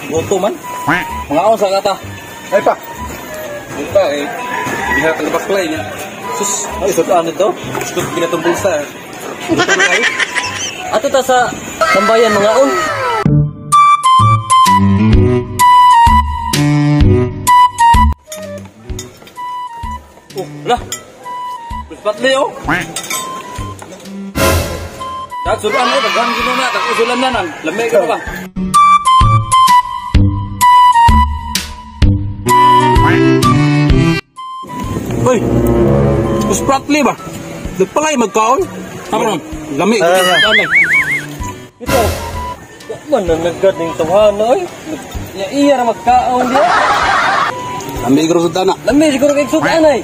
Guto man. Mga sa kata. Ay pa. Punta eh. Diha ka baklay niya. Sus, ay sudan nito. Sus ginatong bulsa. Guto na kayo. Ato ta sa tambayan mga on. Oh, lah. Patli oh. Dag sudan eh, daghan gino na, dag usulan na nang. Lami ka ba? Uy. Us Pratli ba? Nagpalay magkaon. Tama. Lami. Ito. Man na nagad ning tawhana oy. Ya iya ra magkaon diya. Lami gro sa tana. Lami siguro kay sudan ay.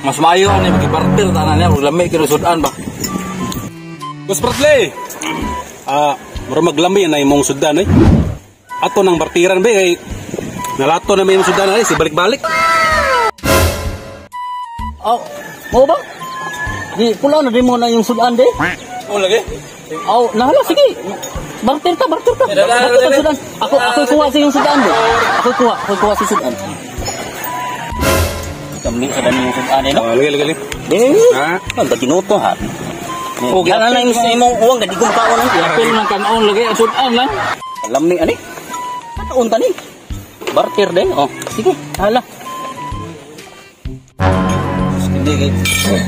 Mas maayo ani magibarter tanan niya, lami kay sudan ba. Us Pratli. Ah, mura maglami na imong sudan oy. Ato nang bartiran ba kay nalato na may imong sudan ay si balik-balik. Oh, mo ba? Di pula na di mo na yung sudan di. Oh lagi. Oh, nahala sige. Barter ta, barter ta. Barter ta sudan. Ako kuha sa yung sudan di. Ako kuha sa sudan. Kami sa dami yung sudan eh, no? Oh, lagi lagi. Di. Ha? Ang ginuto ha. Oh, Oh, na lang sa imong uwang gadi kong kaon ang Apil ng kanon lagi ang sudan lang. Alam ni ani. Kataon ta ni. Barter din. Oh, sige, hala. Hindi kay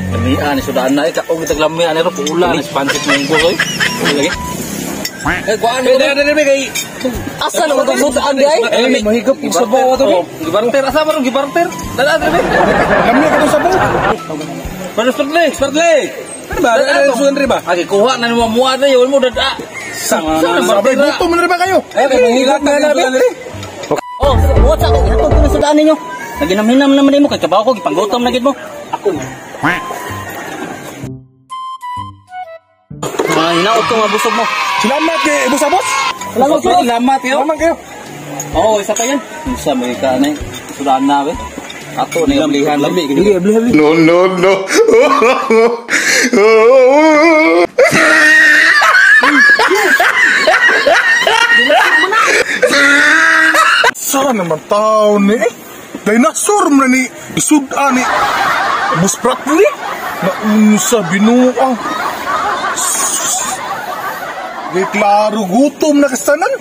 lamian ni sudan na eh kaong itag lamian ni ro pula ni pansit munggo oy. Lagi. Eh kuan ni dili kay Asa na mo sudan di ay? Eh mahigop og sabaw ato bi. Gibarter asa man gibarter? Dala dili. Lami ka tong sabaw. Pero Spratly, Spratly. Ano ba? Ano sudan rin ba? Agi kuha na nimo muha na yun mo dada. Sa Sabay gutom na rin ba kayo? Eh kay manghilak na na bi. Oh, what's up? Ihatod ko na sudan ninyo. Naginamhinam naman nimo kay kabaw ko gipanggutom na gid mo. Ako mo. Mga hinaot ko nga busog mo. Salamat kay Boss Abos. Salamat kayo. Salamat yo. Salamat kayo. Oo, isa pa yan. Unsa mo ka na sudan na be. Ato ni oblihan lami. Sige, bli bli. No, no, no. Saan naman tao ni eh? Dinosaur man ni isudan ni Boss Pratli. Naunsa binuang. Di klaro gutom na kasanan.